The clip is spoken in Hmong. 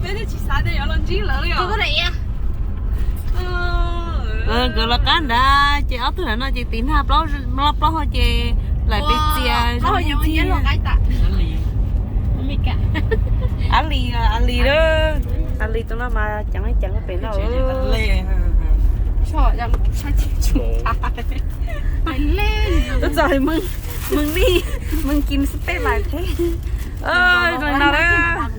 Peb twb tsis xav tias yuav los ntsib lawv li os. Nkawd los qab nrad ces ob tug lam no ces tiv nag plaub, plaub hau ces lam pes txias. Av Lis, Av Lis lawm. Av Lis tus no mas ceev ceev pem no. Tuaj txog Moos Nij, Moos Kim Step mas thiab. No lawm.